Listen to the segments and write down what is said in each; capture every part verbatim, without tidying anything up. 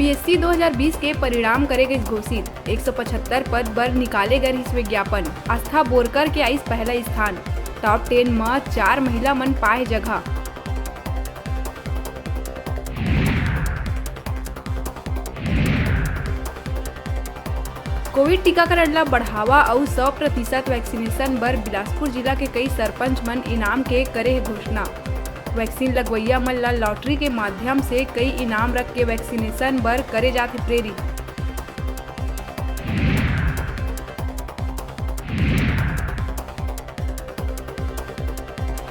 PSC दो हज़ार बीस के परिणाम करे गइस घोषित, एक सौ पचहत्तर पद बर निकाले गए रिहिस विज्ञापन। आस्था बोरकर के आइस पहला स्थान। टॉप टेन म चार महिला मन पाए जगह। कोविड टीकाकरण ला बढ़ावा अउ सौ प्रतिशत वैक्सीनेशन बर बिलासपुर जिला के कई सरपंच मन इनाम के करे हे घोषणा। वैक्सीन लगवइया मन ला लॉटरी के माध्यम से कई इनाम रख के वैक्सीनेशन बर करे जाथे प्रेरित।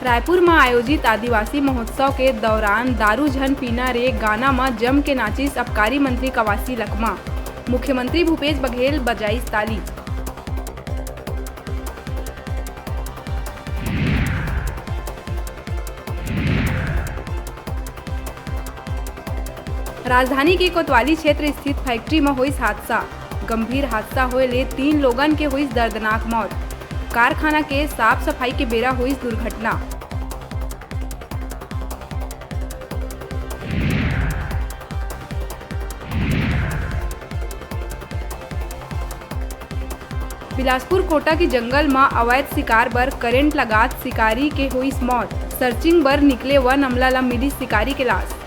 रायपुर म आयोजित आदिवासी महोत्सव के दौरान दारू झन पीना रे गाना म जम के नाचिस आबकारी मंत्री कवासी लखमा। मुख्यमंत्री भूपेश बघेल बजाइस ताली। राजधानी के कोतवाली क्षेत्र स्थित फैक्ट्री म होइस हादसा। गंभीर हादसा होए ले तीन लोगन के होइस दर्दनाक मौत। कारखाना के साफ सफाई के बेरा होइस दुर्घटना। बिलासपुर कोटा के जंगल म अवैध शिकार बर करंट लगात शिकारी के होइस मौत। सर्चिंग बर निकले वन अमला ल मिलिस शिकारी के लाश।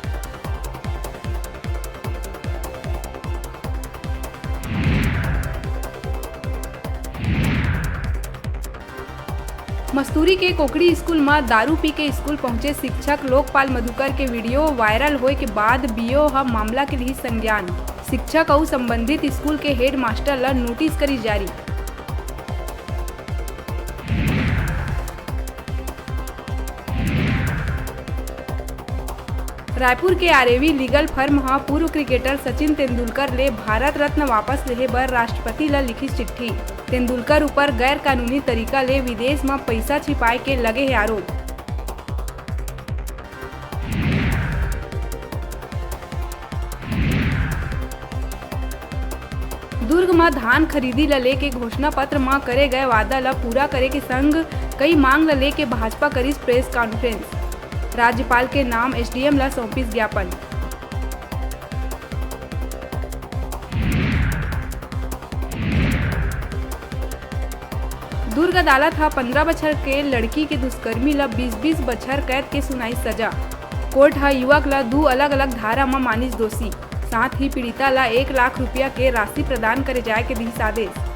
मस्तूरी के कोकड़ी स्कूल म दारू पी के स्कूल पहुंचे शिक्षक लोकपाल मधुकर के वीडियो वायरल होए के बाद बीओ ह मामला के लिहिस संज्ञान। शिक्षक अउ संबंधित स्कूल के हेडमास्टर ल नोटिस करिस जारी। रायपुर के आरएवी लीगल फर्म ह पूर्व क्रिकेटर सचिन तेंदुलकर ले भारत रत्न वापस लेहे बर राष्ट्रपति ल लिखिस चिट्ठी। तेंदुलकर ऊपर गैर कानूनी तरीका ले विदेश म पइसा छिपाए के लगे हे आरोप। दुर्ग म धान खरीदी ल लेके घोषणा पत्र म करे गए वादा ल पूरा करे के संग कई मांग ल लेके भाजपा करिस प्रेस कॉन्फ्रेंस। राज्यपाल के नाम एसडीएम ल सौंपिस ज्ञापन। दुर्ग अदालत ह पंद्रह बछर के लड़की के दुष्कर्मी ल बीस बीस बछर कैद के सुनाइस सजा। कोर्ट ह युवक ल दू अलग-अलग धारा म मानिस दोषी, साथ ही पीड़िता ल एक लाख रुपया के राशि प्रदान करे जाय के दिहिस आदेश।